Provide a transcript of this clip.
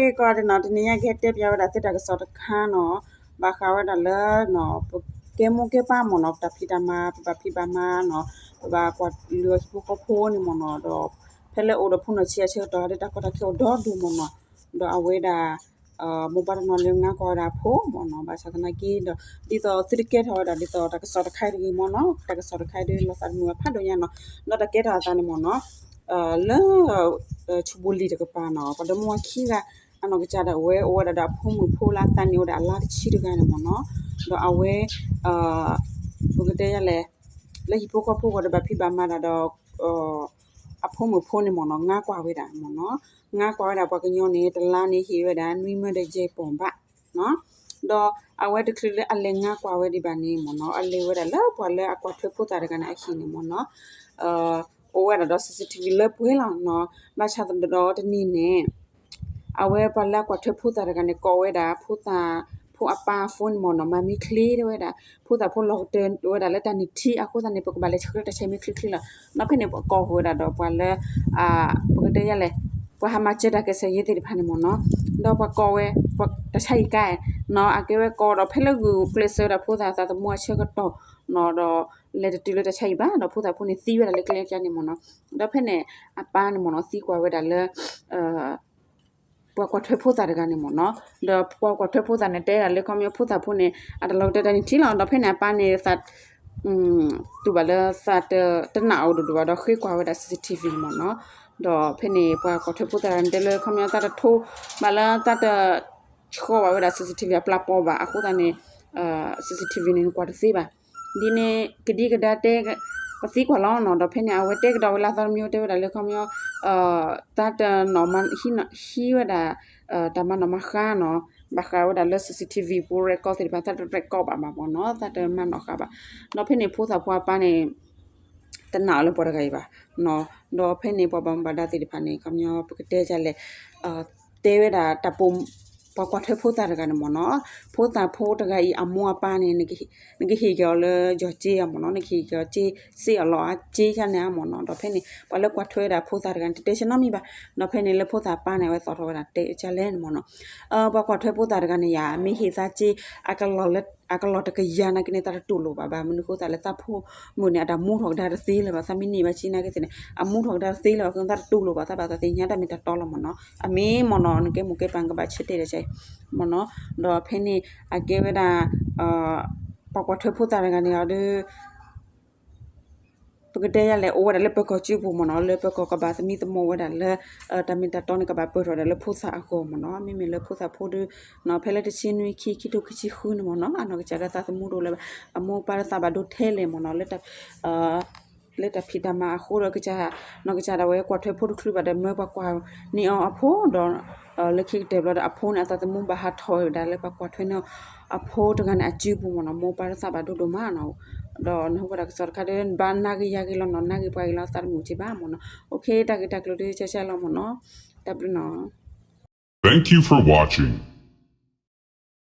ကဲကီးဒ်နီၤ တနံၤညါကဟဲတဲပျးဝဲဒၣ်သုတၢ်ကစီၣ်တခါနီၤ, ဘၣ်ဃးဝဲဒၣ်လၢ ပကဲမိၢ်ကဲပၢ်မ့ၢ်နီၤ ပတၢ်ဖံးတၢ်မၤ ပဘၣ်ဖံးဘၣ်မၤနီၤ, ပဘၣ်ကွၢ်လုၢ်အီၤဟံၣ်ဖိဃီဖိန့ၣ်မ့ၢ်နီၤ, ဒီးဖဲလၢအိၣ်ဒီးဖိနီၢ်ဆံးအဆၢကတီၢ် ဒ်တၢ်ကီတၢ်ခဲအိၣ်ဒီဒူၣ်မ့ၢ်နီၤ, ဒီးအဝဲဒၣ် မိၢ်ပၢ်တနီၤလၢငါကွၢ်ဝဲဒၣ်အဖိမ့ၢ်နီၤ, ဘၣ်ဆၣ်သနာ်က့ဒီး ဒ်သိးသုတကဲထီၣ်ဝဲဒၣ် ဒ်သိးတၢ်ကစီၣ်တခါအံၤတဂ့ၤမ့ၢ်နီၤ, တၢ်ကစီၣ်တခါအံၤဒ်လီၤသးတမုာ်ဘၣ်ဖးဒိၣ်ညါနီၤ, ဒီးတၢ်ကဲထီၣ်အသးန့ၣ်မ့ၢ်နီၤ, လၢ ဆူဘိလံၤတကပၤနီၤ ပှၤဒီမါဝၤခံဂၤ အနီၢ်ကစၢ်ဒၣ်ဝဲ အိၣ်ဝဲဒၣ်ဒီးအဖိမုၣ်ဖိလၢအသးနံၣ်အိၣ်ဝဲဒၣ်အလါတဆံတဂၤန့ၣ်မ့ၢ်နီၤ, ဒီးအဝဲ ပကတဲယလဲၣ် လၢဟံၣ်ဖိဃီဖိဂီၢ်ဒီးဘၣ်ဖံးဘၣ်မၤတၢ်ဒီး အဖိမုၣ်ဖိန့ၣ်မ့ၢ်နီၤ ငါကွၢ်ဝဲဒၣ်မ့ၢ်နီၤ, ငါကွၢ်ဝဲဒၣ်ပှၤကညီန့ၣ် တလါန့ၣ်ဟ့ၣ်ဝဲဒၣ် နွံမၢဒီးယဲၢ်ပီၢ်ဘး ဒီးအဝဲတချုးလၢအလဲၤငါကွၢ်ဝဲဒံးဘၣ်န့ၣ်မ့ၢ်နီၤ အလဲၤဝဲဒၣ်လၢပှၤလၢအကွၢ်ထွဲဖိသၣ်တဂၤန့ၣ်အဟံၣ်န့ၣ်မ့ၢ်နီၤ, အိၣ်ဝဲဒၣ်ဒီး စီၣ်စံၣ်ထံၣ်ဝံၤ လၢပှဲၤလီၤနီၤ, ဘၣ်ဆၣ်ဒီးတနံၤန့ၣ် အဝဲပှၤလၢအကွၢ်ထွဲဖိသၣ်တဂၤန့ၣ် ကိးဝဲဒၣ် ဖိသၣ်ဖိအပၢ်အ phone န့ၣ်မ့ၢ်နီၤ မၤမ့ၢ်ချ့တဲဝဲဒၣ် ဖိသၣ်ဖိလီၤကတၢၢ်ဝဲဒၣ်လၢတၢ်နုၢ်ထံအဃိသတးန့ၣ် ပကဘၣ်လဲၤဆှၢတၢ်ဆါမ့ၢ်ချ့ချ့လီၤ, ဒီးဖဲန့ၣ်ပှၤကိးဃုာ်ဝဲဒၣ်ဒီးပှၤလၢ ပကတဲယလဲၣ် ပှၤဟးမၤစၢၤတၢ်ကဲးစဲးယဲသ့ၣ်တဖၣ်န့ၣ်မ့ၢ်နီၤ, ဒီးပှၤကိးဝဲ တၢ်ဆါဟံၣ်ကါနီၤ အကဲဝဲကိးဒီးဖဲလၢဂုာ်ကျဲးစၢးဝဲဒၣ်ဖိသၣ်သးသမူအဆၢကတီၢ်နီၤ ဒီးလဲၤတတုၤလၢတၢ်ဆါဟံၣ်ဘၣ် ဒီးဖိသၣ်ဖိန့ၣ်သံဝဲဒၣ်လၢကျဲကါန့ၣ်မ့ၢ်နီၤ, ဒီးဖဲန့ၣ် အပၢ်န့ၣ်မ့ၢ်နီၤ သံကွၢ်ဝဲဒၣ်လၢ ပှၤကွၢ်ထွဲဖိသၣ်တဂၤန့ၣ်မ့ၢ်နီၤ, ဒီးပှၤကွၢ်ထွဲဖိသၣ်န့ၣ် တဲဒၣ်လၢခီပညီဖိသၣ်ဖိန့ၣ် အတလီၤကတၢၢ်တၢ်နုၢ်ထံလီၤ, ဒီးဖဲန့ၣ်အပၢ်န့ၣ် သး တူၢ်ဘၣ်လၢသးတ တနာ်အီၤဒိၣ်ဒိၣ်ဘၣ်ဒီးဃ့ကွၢ်ဝဲဒၣ် စီၣ်စံၣ်ထံၣ်ဝံၤ မ့ၢ်နီၤ, ဒီးဖဲန့ၣ် ပှၤကွၢ်ထွဲဖိသၣ်တဂၤန့ၣ် တဲလၢခီပညီသးတထိဘၣ်လၢသးတ ဆှီဘၣ်ဝဲဒၣ် စီၣ်စံၣ်ထံၣ်ဝံၤအပျၢ်ပီၢ်ဘၣ် အဃိသတးန့ၣ် စီၣ်စံၣ်ထံၣ်ဝံၤန့ၣ် နကွၢ်တသ့ဘၣ်, ဒ်န့ၣ် ကဒံကဒါတဲ ပသံကွၢ်လီၤနီၤ, ဒီးဖဲန့ၣ် အဝဲတဲကဒီးဝဲလၢအသီတမံၤ တဲဝဲဒၣ်လၢခီပညီ သးတနီၤမၤ ဟံးဝဲဒၣ် တၢ်မၤနီၣ်မၤဃါနီၤ, ဘၣ်ဃးဝဲဒၣ်လၢ စီၣ်စံၣ်ထံၣ်ဝံၤ ပူၤ record သ့ၣ်တဖၣ် သးတ record ဘၣ်ဘၣ်မ့ၢ်နီၤ, သးတမၤနီၣ်ဃါဘၣ်, ဒီးဖဲန့ၣ်ဖိသၣ်ဖိအပၢ်န့ၣ် တနာ်အီၤလၢပှၤတဂၤအံၤဘၣ်, ဒီးဖဲန့ၣ်ပှၤဘၣ်မူဘၣ်ဒါသ့ၣ်တဖၣ်န့ၣ် ခီပညီ ပကတဲဒ်လဲၣ် တဲဝဲဒၣ်တၢ်ပိာ် ပှၤကွၢ်ထွဲဖိသၣ်တဂၤန့ၣ်မ့ၢ်နီၤ, ဖိသၣ်ဖိတဂၤအံၤအမိၢ်အပၢ်န့ၣ် နကဟ့ၣ်က့ၤအီၤလၢ ယီၤစ့အမ့ၢ်နီၤ, နကဟ့ၣ်က့ၤအီၤစ့ စ့အလီၢ်အစ့ယါန့ၣ်မ့ၢ်နီၤ, ဒီးဖဲန့ၣ် ပှၤလၢကွၢ်ထွဲဝဲဒၣ်ဖိသၣ်တဂၤန့ၣ် တတဲဆၢနီတမံၤဘၣ်, ဒီးဖဲန့ၣ်လၢဖိသၣ်အပၢ်န့ၣ် အဝဲသီၣ်ထီၣ်ဝဲဒၣ်တဲကလဲၣ်န့ၣ်မ့ၢ်နီၤ, ပှၤကွၢ်ထွဲဖိသၣ်တဂၤန့ၣ်ယါ မ့ၢ်ဟ့ၣ်သးစ့ အကလီၢ်တကယၤနာ်က့န့ၣ် သးတတူၢ်လိာ်ဘၣ်ဘၣ်, မနုၤအဃိသတးလဲၣ် သးဖိမုၣ်န့ၣ် အတၢ်မူထီၣ်ကဒါတသ့လၢၤဘၣ်, သးမ့ၢ်န့ၢ်ဘၣ်စ့နာ်က့သ့ၣ်န့ၣ် အမူထီၣ်ကဒါတသ့လၢၤဘၣ်, သးတတူၢ်လိာ်ဘၣ်, သးဘၣ်သးသ့ၣ်ညါတၢ်မ့ၢ်တၢ်တီလီၤမ့ၢ်နီၤ, အမ့ၢ်မ့ၢ်နီၤ နကဲမိၢ်ကဲပၢ်နကဘၣ်ဆၢတဲာ်ဒီးကမ့ၢ်နီၤ, ဒီးဖဲန့ၣ် အကဲဝဲဒၣ် ပှၤကွၢ်ထွဲဖိသၣ်တဂၤန့ၣ်အီၤဒီး ပကတဲယါလဲၣ် အိၣ်ဝဲဒၣ်လၢပၢၤကီၢ်စုပူၤမ့ၢ်နီၤ, လၢပၢၤကီၢ်ကဘၣ်သမံသမိးဝဲဒၣ်လၢ တၢ်မ့ၢ်တၢ်တီန့ၣ် ကဘၣ်ပၢၢ်ထီၣ်ဒၣ်လၢဖိသၣ်အဂီၢ်မ့ၢ်နီၤ, မ့မ့ၢ်လၢဖိသၣ်ဖိဒီး ဖဲလၢတဆံနွံခံ ခံထိခံဆံဃုန့ၣ်မ့ၢ်နီၤ အနီၢ်ကစၢ်ဒၣ်သးသမူတအိၣ်လၢၤဘၣ်, အမိၢ်ပၢ်လၢသးဘၣ်ဒိထဲလဲၣ်မ့ၢ်နီၤ, လၢတၢ်ဖံးတၢ်မၤအဃိဒီး နီၢ်ကစၢ်ဒၣ်ဝဲကွၢ်ထွဲဖိတချုးဘၣ်ဒီး မၢပှၤကွၢ်န့ၢ်အီၤအဖိဒီး လၢခံကတၢၢ်ဘျီဒီးအဖိန့ၣ် အသးသမူဘၣ်ဟးထီၣ်ဝဲဒၣ်လၢပှၤကွၢ်ထွဲန့ၢ်အီၤ အဖိတဂၤန့ၣ်အစုပူၤမ့ၢ်နီၤ, မိၢ်ပၢ်လၢသးဘၣ်ဒိဒိၣ်မးနီၤ, ဒီးနၢ်ဟူဘၣ်တၢ်ကစီၣ်တခါဒီး ဘၣ်နာ်ဂ့ၤယၤဂ့ၤလီၤနီၤ, နာ်ဂ့ၤပှၤဂ့ၤလီၤ သးတမုာ်က့ဘၣ်မ့ၢ်နီၤ, တၢ်ဂ့ၢ်တၢ်ကျိၤဒ်ကၢကၢလီၤမ့ၢ်နီၤ, တၢ်ဘျုးနီၤ. Thank you for watching.